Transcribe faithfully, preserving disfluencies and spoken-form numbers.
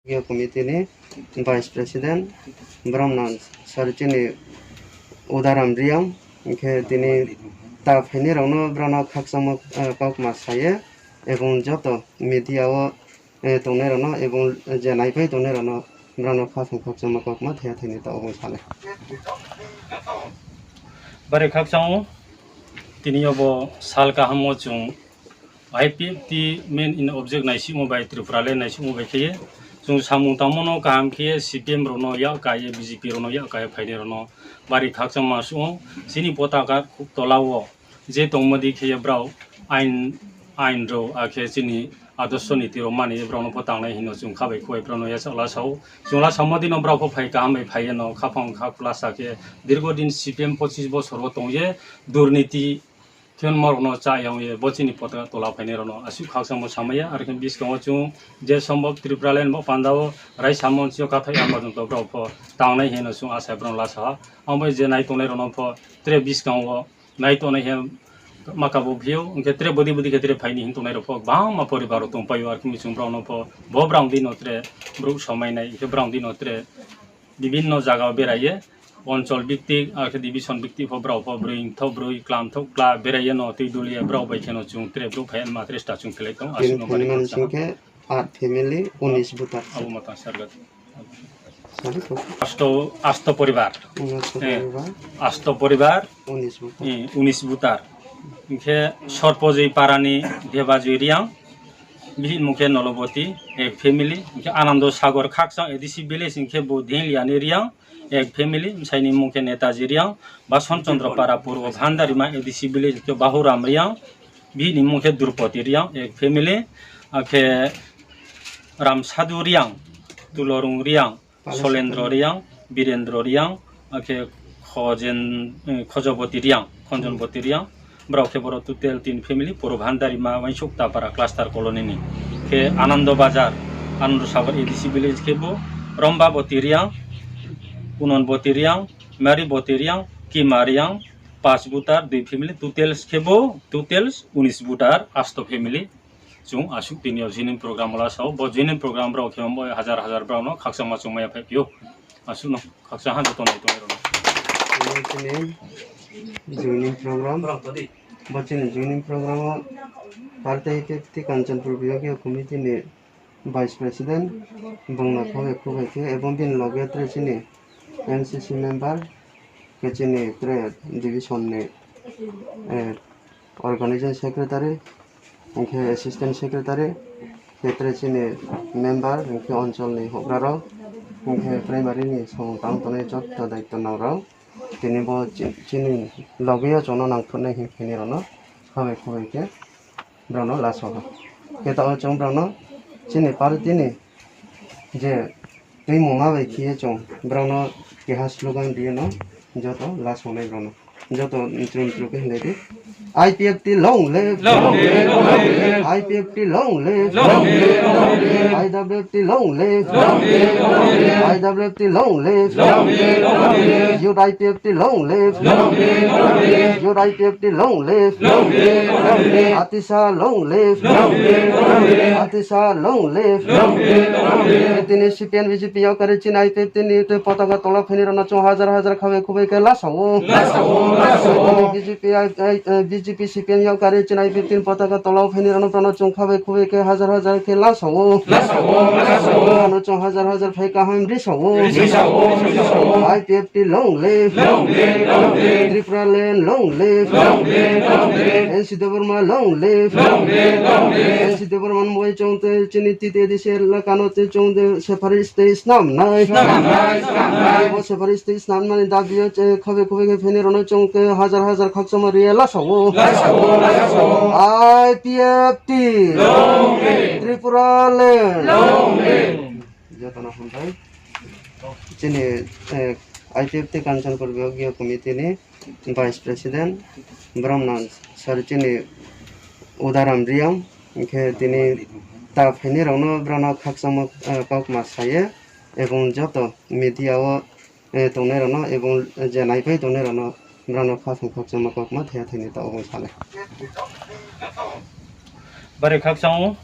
Committee ni Vice President, borok no sir chini Udaram Riyang, hwnkhe tini ta phaini rok no borok no khakchangma, eh, kokma saye, ebong joto media o, eh, tongnai rok no, ebong je naipai tongnai rok no, borok no khakchang khakchangma kokma thaya thani ta obo sale. Bare khakchang o, tini obo sal kaham o chwng I P F T main in object naisingmo bai Tripura le naisingmo bai khe chwng samung tangmano kaham khe C P M rokno yak kaiye, B J P rokno yak kaiye phaini rokno bari khakchangma sugo. Chini potaka tola o je tongmodi khe brao ain, ain rok akhe chini adorsho niti rok mani brao no pho tangnai hino chwng khabai khubai brao no yachak la sao. Chwng la samo dino brao pho phai kaham bai phaiye no khaphang kha khulasa khe dirgo din C P M pochis bosor o tongye durniti Khe norokno cha yang ye bo chini potaka tola phainai rokno aswk khakchangma samaya, aro khe biskango chwng je sombok Tripura line bo pandao raisa monchio kathai ya porjonto borok pho tangnai hino chwng asai borok lasaha. Amo je nai tongnai rokno pho tre biskango nai tongnai he maka bo phiyok, hwnkhe tre bodi bodi khe tre phaini hin tongnai rok pho bangma poribar rok tongpaio, aro khe chwng borokno pho bo brang dino tre borok somai nai, hwnkhe brang dino tre bibinno jagao beraye, onchol biktik, akhe division biktik pho borok pho brwi thok brwi klam thok kla beraye no twi duliya borok bai kheno chwng tre borok phai ma tre sta chwng khlai tong. Tin aswk no family bari mansi kha. Hwnkhe aat family, unis voter. Abo ma tang sarga. Sorry, kok. Asto, asto poribar. Unis Eh, voter ba? Asto poribar. Unis voter. Eh, unis voter. Hwnkhe Sorpojoi parani Debajoi Riyang. Bihik mungkhe Noloboti, ek family. Hwnkhe Anando Sagor Khakchang A D C village hwnkhe bo Dhengliani Riyang, ek family. Bwsaini mungkhe Netaji Riyang, Bason Chandra Para Purbo Bhandarima A D C village hwnkhe Bahuram Riyang, bihikni mungkhe Drupati Riyang, ek family. Akhe Ramsadhu Riyang, Tulorung Riyang, Solendro Riyang, Birendro Riyang, akhe Khojen, eh, Khojoboti Riyang, Khonjonboti Riyang. Borok khe borok total tin family, Purbo Bhandarima, Waisuk Tapara cluster colony ni. Khe Anando Bazar, Anando Sagar A D C village khe bo Rombaboti Riyang, Unonboti Riyang, Mariboti Riyang, Kima Riyang, pas voter, dui family, totals khe bo, totals unis voter, asto family. Chwng aswk tini o joining program o lasao, bo joining program rok khe bo hajar hajar borok no khakchangma chwngmaya phai phio. Aswk no khakchang ha joto nai tongnai rok no. Tini chini joining program, bo chini joining program o Party I P F T Kanchanpur Biyogiya Committee ni Vice President, bongno khogwi khogwi khe, ebong bini loge tre chini M C C member, khe chini tre division ni, eh, Organizing Secretary, hwnkhe Assistant Secretary, khe tre chini member, hwnkhe onchol ni houhgra rok, hwnkhe primary ni samung tang tongnai joto daityo nang rok, tini bo chi-, chini logi o chwngno nang phunai hwnwi khainai rokno hambai khumbai khe borokno laso khe. Khe tabuk chwng borokno chini party ni je twi mungma bai khiye chwng borokno keha slogan riye no joto laso nai borokno. Joto ntrum ntrum khe hinlai di. I P F T long live. Long live, long live. I P F T long live. Long live, long live. I W F T long live. Long live, long live. I W F T long live. Long live, long live. Youth I P F T long live. Long live, long live. Youth I P F T long live. Long live, long live. Atisa long live. Long live, long live. Atisa long live. Long live, long live. Tini C P M B J P yakarwi chini I P F T ni twi potaka tola phaini rokno chwng hajar hajar khabai khubui khe lasao. Lasao, lasao. Tini B J P, I, I, eh, B J P C P M yakarwi chini I P F T ni potaka tola phaini rokno chwng khabai khubui khe hajar hajar khe lasao. Lasao, lasao. Ano chwng hajar hajar phai kaham risao. Risao, risao. I P F T long live. Long live, long live. Tripura land long live. Long live, long live. N C Debbarma long live. Long live, long live. N C Debbarma ni mui chwng tei chini T T A D C elaka no tei chwng de separate state snam nai. Snam nai, snam nai. Bo separate state snam mani dabi o che khabe khubui khe phaini rokno chwng tei hajar hajar khakchangma riya lasao. Lasao, lasao. I P F T. Long live. Tripura land. Long live. Jotono hambai. Chini, eh, I P F T Kanchanpur Biyogiya Committee ni Vice President, borok no sir chini Udaram Riyang, hwnkhe tini ta phaini rokno borokno khakchangma, eh, kokma saye, ebong joto media o, eh, tongnai rokno, ebong je naipai tongnai rokno, borokno khakchang khakchangma kokma thaya thani ta obo sale. Bare khakchang o.